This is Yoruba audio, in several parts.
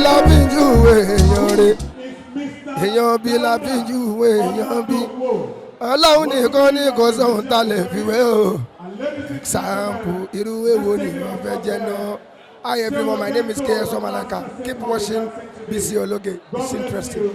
la fi ń júwe èèyàn re, èèyàn bí la fi ń júwe èèyàn bí. Ọlọ́run nìkan ní kò sóhun tá lè fi wé o. Example, irú èwo ni wọ́n fẹ́ jẹ́ náà? Hi everyone, my name is KS Omalaka. Keep watching Bisi Ologe. It's interesting.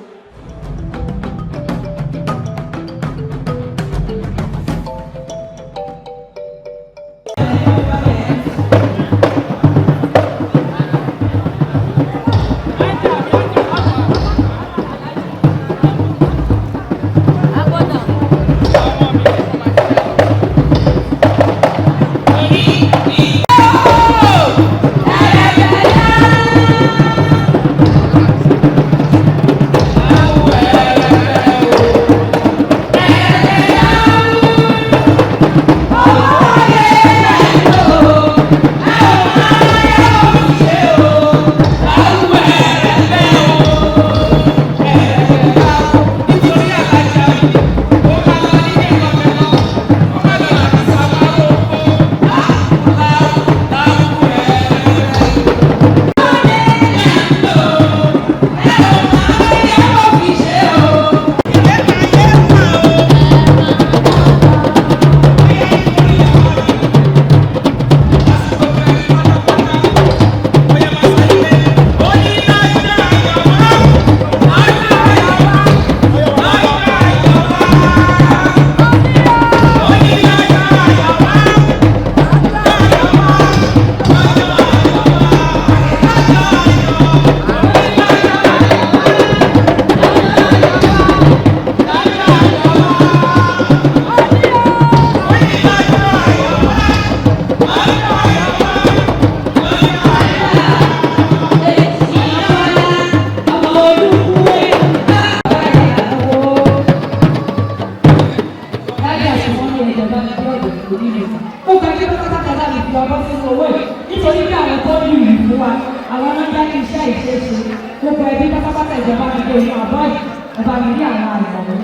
Ó gba kí pátápátá lè fi ọgbọ́n sínú owó yìí, nítorí pé àwọn tó ní ìlú fún wa, àwọn náà jẹ́ kí iṣẹ́ ìṣeéṣe. Gbogbo ẹbí pátápátá, ìjọba mi dé inú àbọ̀ yìí, ọba mi rí àwọn àìmọ̀ mi.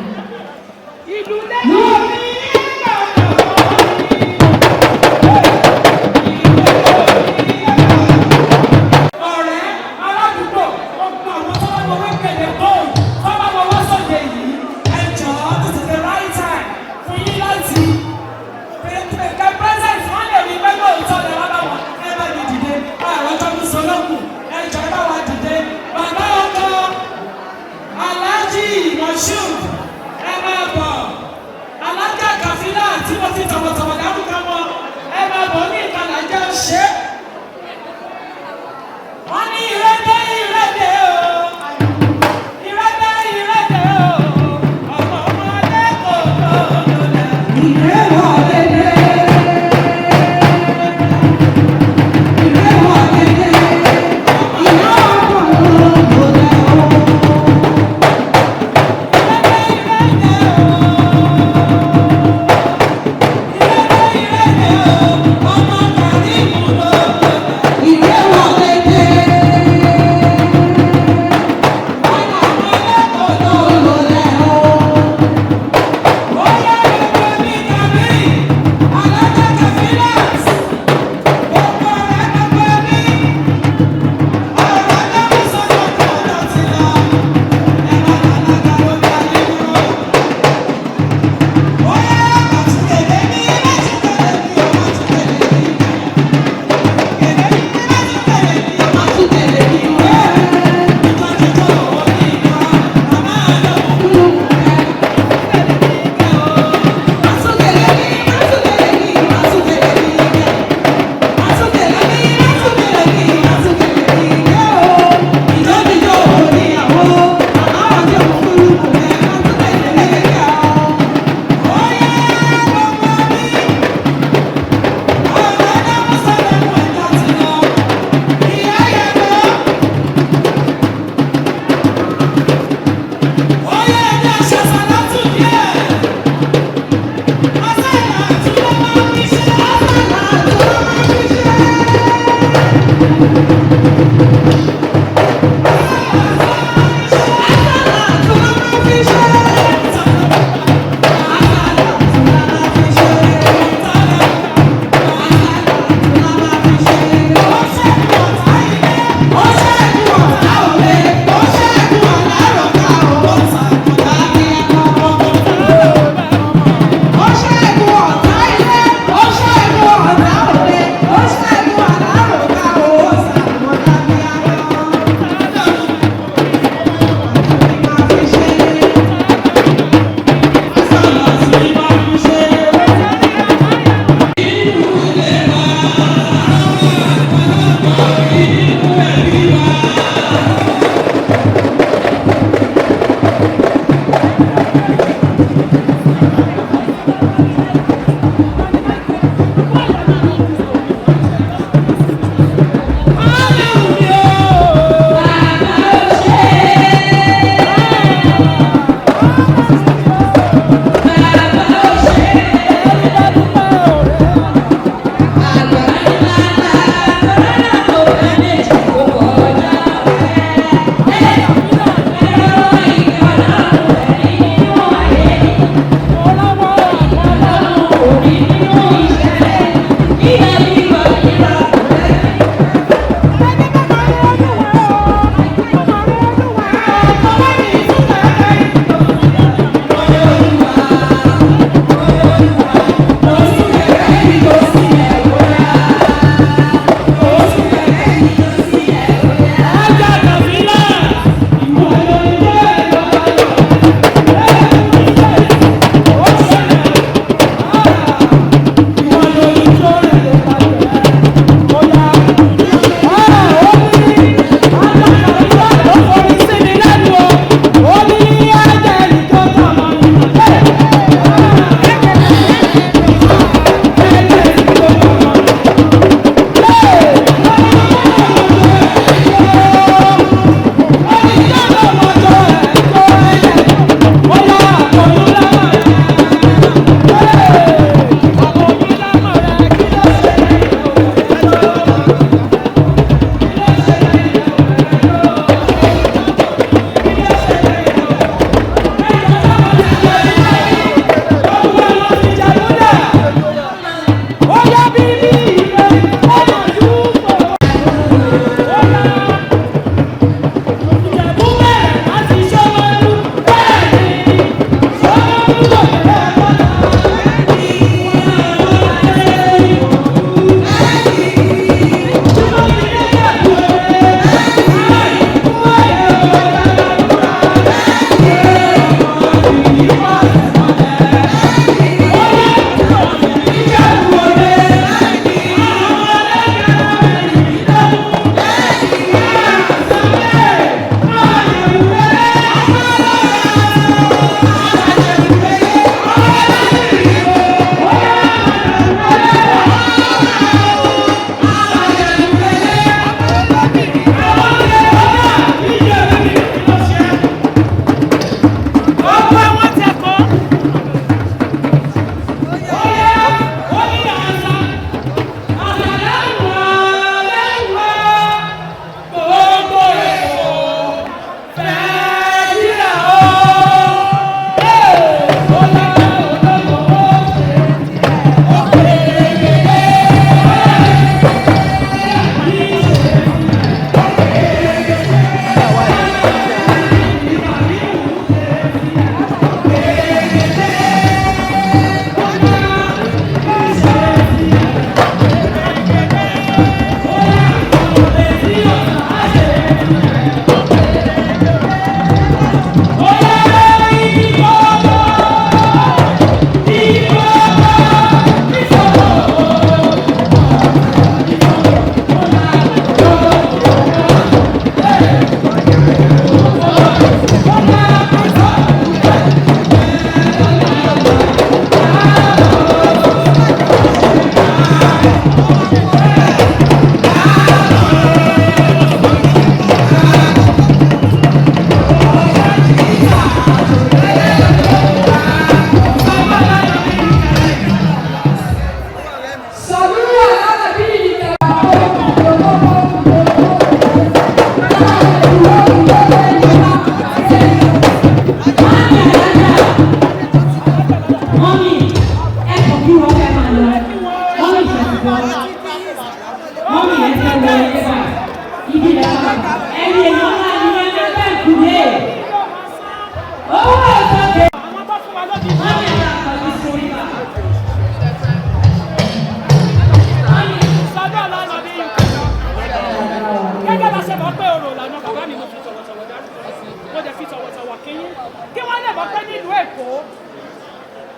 Ìlú Ọ̀rẹ́ aládùúgbò, gbogbo àwọn tó bá wọ wékèlè gold, tó bá wọ wá sóde yìí, ẹ jọ̀ọ́, this is the right time fún yín láti kẹ present. Wọ́n lè rí pé lóòótọ́ lè wá bá wọn. Ẹ bá mi dìde, àrùn ọjọ́ mi sọ lókun. Ẹ jọ̀ọ́, ẹ bá wa dìde. Bàbá ọkọ, Alhaji Moshood, ẹ máa bọ̀. Alájà.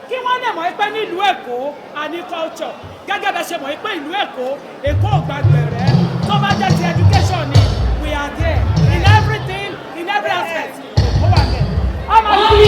Kí wọ́n lè mọ̀ pé nílùú Èkó a ní culture, gẹ́gẹ́ bẹ́ ṣe mọ̀ pé ìlú Èkó, Èkó ò gbàgbẹ̀rẹ́. Tó bá jẹ́ ti education ni, we are there in everything, in every aspect. Èkó wà bẹ́ẹ̀. Ọmọ Mọ́mí.